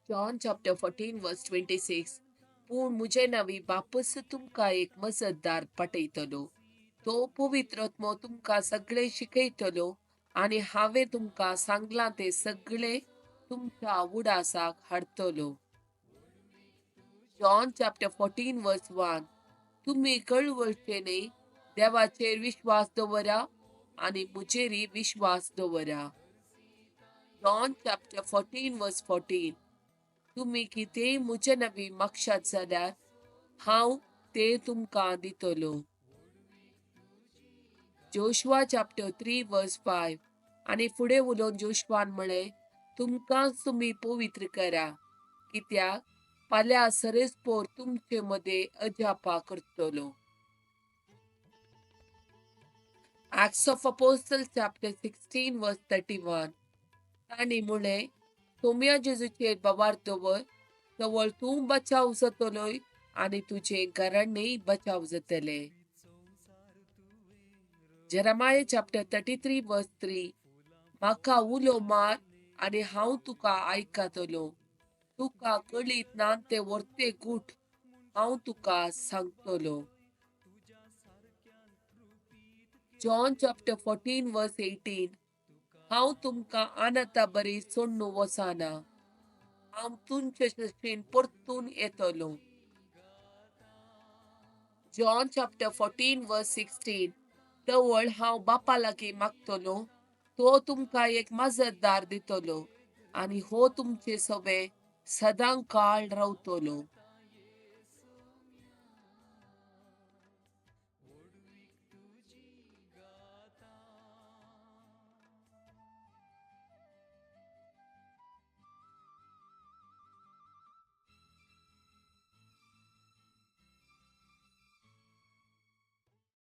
John chapter 14 verse 26. पूण म्हजे नांवी बापच तुमकां एक मजतदार पाठयतलो, तो पवित्र आत्मो तुमकां सगळें शिकयतलो आनी हांवें तुमकां सांगलां तें सगळें तुमच्या उडासाक हाडटलो. John chapter 14 verse 1. तुमी कळवळचे न्हय, देवाचेर विश्वास दवरा आनी म्हजेरय विश्वास दवरा. John chapter 14 verse 14. तुमी कितेंय म्हजे नांवी मागशात जाल्यार हांव तें तुमकां दितलो. Joshua chapter 3 verse 5. आनी फुडें उलोवन जोशुआन म्हळें, तुमकांच तुमी पवित्र करा, कित्याक फाल्यां सरेस्पोर तुमचे मदें अजापां करतलो. Acts of Apostle chapter 16 verse 31. तांणी म्हळें, सोम्या जेजूचेर भावार्थ दवर, तवळ तूं बचाव जातलोय आनी तुजें घराणेंय बचाव जातलें. Jeremiah chapter 33 verse 3. म्हाका उलो मार आनी हांव तुका आयकतलो, तुका कळीत ना तें व्हरतें गूट हांव तुका सांगतलो. John chapter 14 verse 18. हांव तुमकां अनाथा बरी सोडून वचना, हांव तुमचे सशीन परतून येतलो. John chapter 14 verse 16. तवळ हांव बापा लागीं मागतलो, तो तुमकां एक मजतदार दितलो आनी हो तुमचे सवे सदां काळ रावतलो.